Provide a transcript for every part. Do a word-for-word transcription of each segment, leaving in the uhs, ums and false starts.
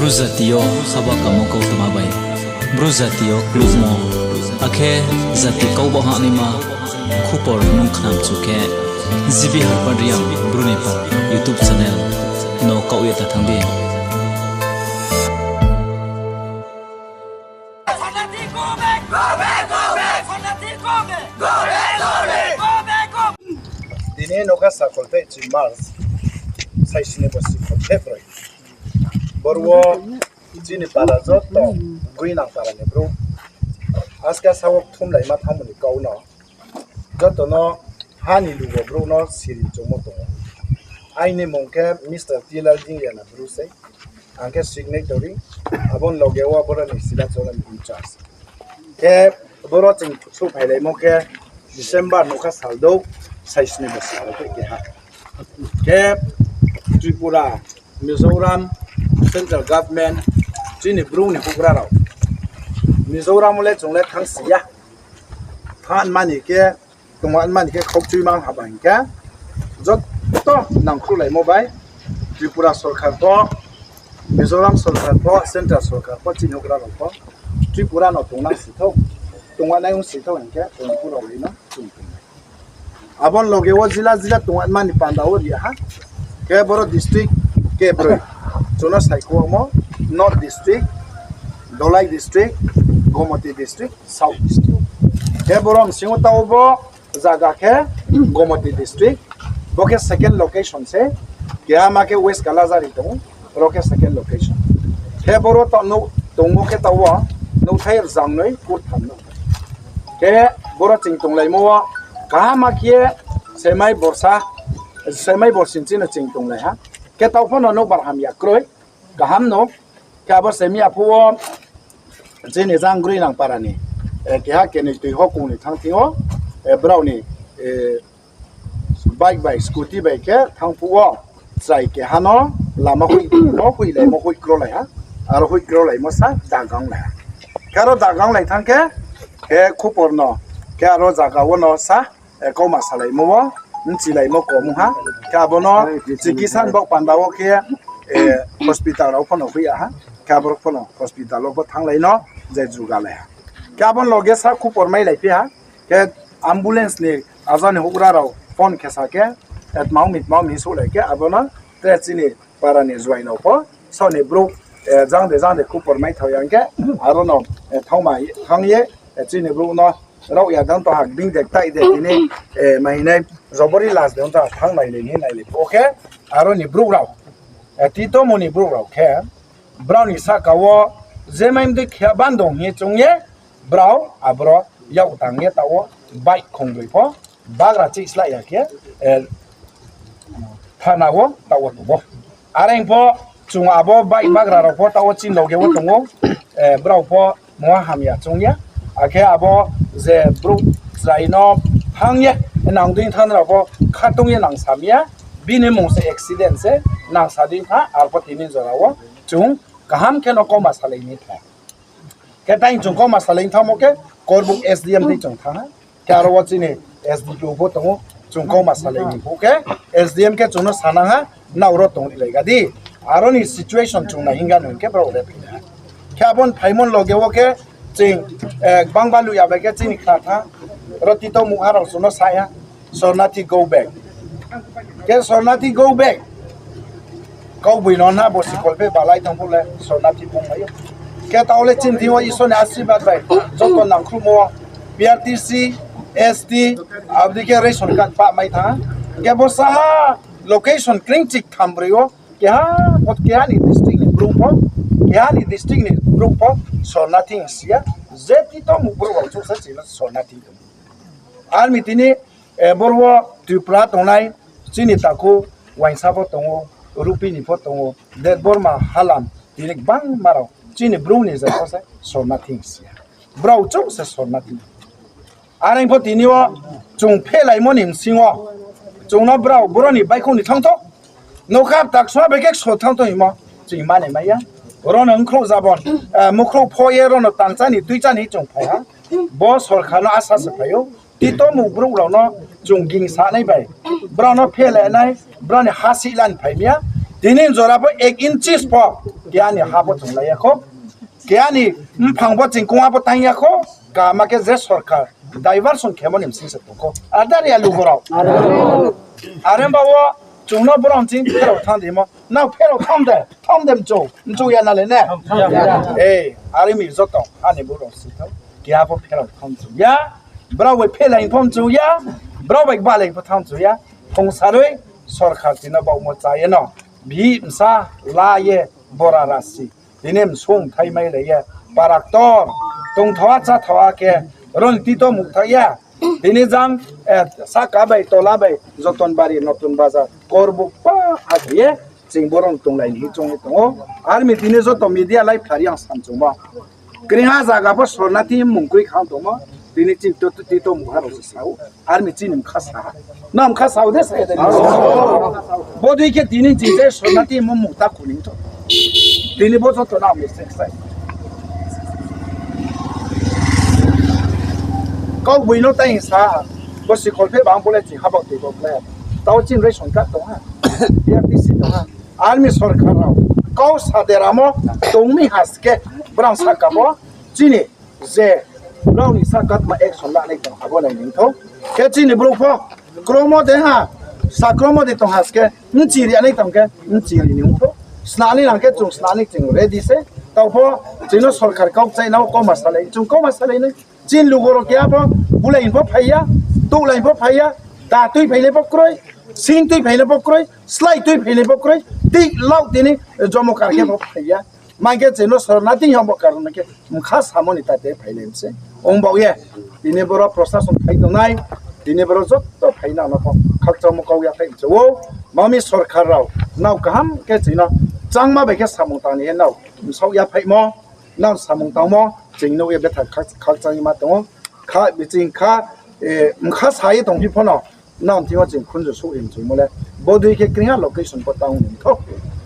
Bru jati yo haba kamo kautma bai Bru jati yo klukmo, akhe jati kau baoh hahnaima khupor nung khnamchu khe, G B Harpad Reang Bru ni Para YouTube channel no kaoh ye ta thanng di. Tini nokha sakol tei chi March, saisini bo sikol February. Boro wo chini para joto, Guinang para ni brouh, aska sao kthumlaima thanngmo ni kau no, joto no ha ni lugo brouh no siring chungmo tong ou. Aini mung khe Mister T Lal Dingyana bru sei, ang khe signatory, abo ni loge wo boro ni Silachar ni in-charge. Khe boro ching souhphailaimo khe December nokha sal douh, saisini bo sal douh keha. Khe Tripura, Mizoram, central government, chini brouh ni houhgra rao Mizoram wo le chung le thanngsi ya. Thanng mani khe, tongmani khe khaukchui mang haba hing khe, joto nangkhruhlaimo bai, Tripura sorkar pho, Mizoram sorkar pho, central sorkar pho, chini houhgra rao pho, Tripura no tongnang si thou, tongnai ong si thou hing khe, tongphu rao ri no chung tong. Abo ni loge wo jila jila tongmani panda wo ri ha. Khe boro district kebroi chung no saikhumo, North district, Dholai district, Gomati district, South district. Khe boro bsing wo taoh bo zaga khe Gomati district, bo khe second location se, keha ma khe West Kalajhari tong ou, ro khe second location. Khe boro tongmo khe taoh wo nouhthai rzangnoi kurtham no. Khe boro ching tonglaimo wo kaham ma khe semai borsa, semai borsi chini ching tonglai ha. Khe taoh pho no nouhbar hamya kroi, kaham no. Khe abo semi aphuh wo chini jang Guinang para ni keha kenoi tui hokung ni thanng thing yo, brao ni bike bai scooty bai khe thanng phuh wo chrai keha no lama hoih no hoihlaimo hoih krolai ha, aro hoih krolaimo sa daganglai ha. Khe aro daganglai thanng khe, khe khupor no, khe aro zaga wo no sa, kauma salaimo wo, bchilaimo kom ong ha. Khe abo no chikisa ni baoh panda wo khe, hospital rao pho no hoih ya ha. Khe abo pho no hospital wo pho thannglai no je jugalai ha. Khe abo ni loge sa khupor mailaiphi ha. Khe ambulance ni aja ni houhgra rao phone khe sa khe, tma ong mi tma ong mi souhlai khe abo no tre chini para ni juai no pho, saoh ni brouh, jang de jang de khupor maithao ya hing khe, aro no thanng ye, chini brouh no raoh ya dang to ha, bing de ktai de tini, ma hing nai, jobori las de ong to ha, thanng nailai ni nailai phuh khe, aro ni brouh rao, titomo ni brouh rao khe, brao ni sahka wo je mai mdei khe bandong hing ye choung ye, brao aboro yak tang ye taoh wo bike khongbroi pho bagra chih slái ya khe, thana wo taoh wo tong ou. Are pho chung abo bike bagra rao pho taoh wo chini loge wo tong ou, brao pho mungha hamya choung ya. Akhe abo je brouh chrai no thanng ye, nang dei thanng rao pho khatong ye nang sam ya, bini mung se accident se, nang sa dei tha, arphuh tini jora wo chung kaham khe no kauma salai ni tha. Khe tai chung kauma salai ni thanngmo khe, Korbuk S D M dei chung thanng ha. Khe aro wo chini S D P O pho tong ou, chung kauma salai ni phuh khe, S D M khe chung no sanang ha, nrao ro tongrilai ga di. Aro ni situation chung nai hing ga no hing khe brao le phai ha. Khe abo ni phaimo ni loge wo khe, ching, gbangba luh ya bai khe chini khna tha, ro tito mungha rao chung no sa ya, Sornathi go back. Khe Sornathi go back. Kaugboino na bo sikol phe balai thanng phuh le Sornathi bung mai ou. Khe taoh le chini thing yo Isor ni asirbad bai joto nangkhruhmo, P R T C, S T, abo dei khe ration card pah mai thanng ha. Khe bo saha location kring chik tham broi wo, keha, keha ni district ni brouh pho, keha ni district ni brouh pho Sornathi hing si ya, je tito mung brouh rao chouh sa chini Sornathi tong. Army tini, boro wo Tripura tongnai, chini takhu, Uaingsa pho tong ou, Rupini pho tong ou, Debbarma, Halam, tini gbangma rao chini brouh ni je pho se Sornathi hing si ya. Brao chouh se Sornathi. Are pho tini yo chung phelaimo ni bsing wo, chung no brao boro ni baihkhouh ni thanng thou, nokha taksua bai khe kso thanng thou hingmo, ching mani mai ya. Ro no mkhrouh jabon, mukhrouh pho ye ro no tangcha ni tuicha ni chung phai ha. Bo sorkar no asa se phai ou. Tito mung brouh rao no chung gingsa nai bai, brao no phela nai, brao ni ha sihla ni phai mi ya. Tini jora pho ek inches pho Keha ni ha pho chung lai ya khou. Keha ni mphang pho ching kongha pho tang ya khou. Kaham khe je sorkar diversion khemo ni bsing se tong khou. Adar ya lugo rao. Are ba wo chung no brao ching pherao thanng di mo. Nrao pherao thanng de, thanng de mchu, mchu ya na le ne? Are mi joto ha ni brouh rao si thou. Keha pho pherao thanng mchu ya. Brao bai phelai pho mchu ya. Brao bai balai pho thanng mchu ya. Phongsaroi sorkar tini no baohmo chá ye no. Bihih bsa la ye bora rasi. Tini msung thai mai lai ye. Para ktor. Tongthao ha cháthao ha khe. Roni tito muhtha ya. Tini jang, sahka bai, tola bai, Joton Bari, Notun Bazar, Korbuk pa ha khe ye, ching boro no tonglai ni hing choung ye tong ou. Are mi tini joto media lai phlari ang sam choungmo. Kringha zaga pho sornati mmung kroi khang tongmo. Tini chini tito muha rao se sa ou. Are mi chini mkha sa ha. Nrao mkha sa ou de sa ya de. Bodei khe tini ching je sornati mmung ta khuning thou. Tini bo joto nrao mistake sai. Kaugboino tai sa, bo sikhol phe bang bo le ching habao toi bo khlai. Tao chini ration card tong ha, B R T C tong ha. Are mi sorkar rao kau sa deramo tong mi ha se khe, brang sahka bo chini je brao ni sahka tma action lanai tong abo nai ni thou. Khe chini brouh pho kromo de ha, sa kromo de tong ha se khe, bchi ri anai tong khe bchi ri ni ong thou. Snani nang khe chung snani ching ready se. Tao pho chini sorkar kau kchaina wo kauma salai, chung kauma salai nai. Chini lugo rao keha pho bulai ni pho phai ya, touhlai ni pho phai ya, da tuiphainai pho kroi, sing tuiphainai pho kroi, slái tuiphainai pho kroi, tih lau tini jomo kar khe pho phai ya. Mang khe chini sornati yamo karon khe mkha samo ni tate phailai mi se. Ong baoh ye, tini boro prosason phai tongnai, tini boro joto phai nang no pho khakchangmo kau ya phai mchu ou. Mami sorkar rao, nrao kaham khe chini no changma bai khe samung tang ni ye nrao bsaoh ya phaimo, nrao samung tangmo ching nuh ye betha khakchang ye ma tong ou. Kha biching kha, mkha sa ye tongphi pho no, nrao thing yo ching khunju souh ye mchumo le. Bodei khe kringha location pho tang ni thou.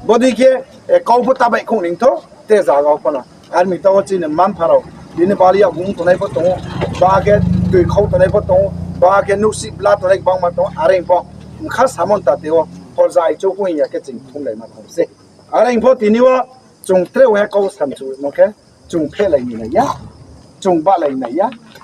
Bodei khe kau pho ta baihkhouh ni thou, te zaga wo pho no. Are mi tao wo chini mma-mpha rao, bini bali ya bung tongnai pho tong ou, ba khe tui khau tongnai pho tong ou, ba khe nuhsih bla tongnai gbangma tong ou, are pho mkha samo ni tate wo, horja aichouh pho hing ya khe ching thumlai ma tong se. Are pho tini wo chung tre wo he kau samchumo khe, chung phehlai ni nai ya, chung bahlai nai ya,